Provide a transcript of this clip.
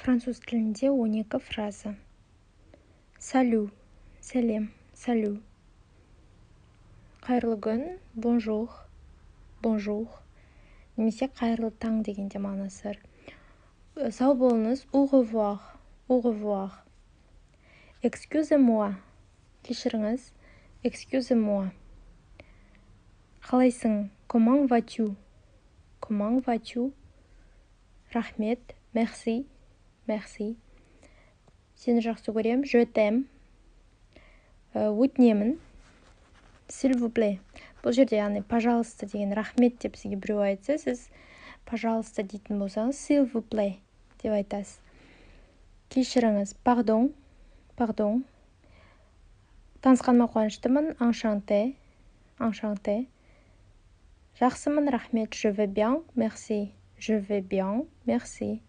Француз тілінде 12 фраза. Salut, сәлем, salut. Қайырлы күн, bonjour, bonjour. Немесе қайырлы таң деген де мағынасы бар. Сау болыңыз, au revoir, au revoir. Excusez-moi, кешіріңіз, excusez-moi. Қалайсың, comment vas-tu? Comment vas-tu? Рахмет, merci, merci. Сені жақсы көрем, je t'aime. Өтінемін, s'il vous plaît. Бұл жерде, яғни, пожалуйста деген, рахмет деп сізге біреу айтса, сіз пожалуйста дейтін болсаңыз, s'il vous plaît деп айтасыз. Кешіріңіз, pardon, pardon. Танысқаныма қуаныштымын, enchanté, enchanté. Жақсымын, рахмет, je vais bien, merci. Je vais bien, merci.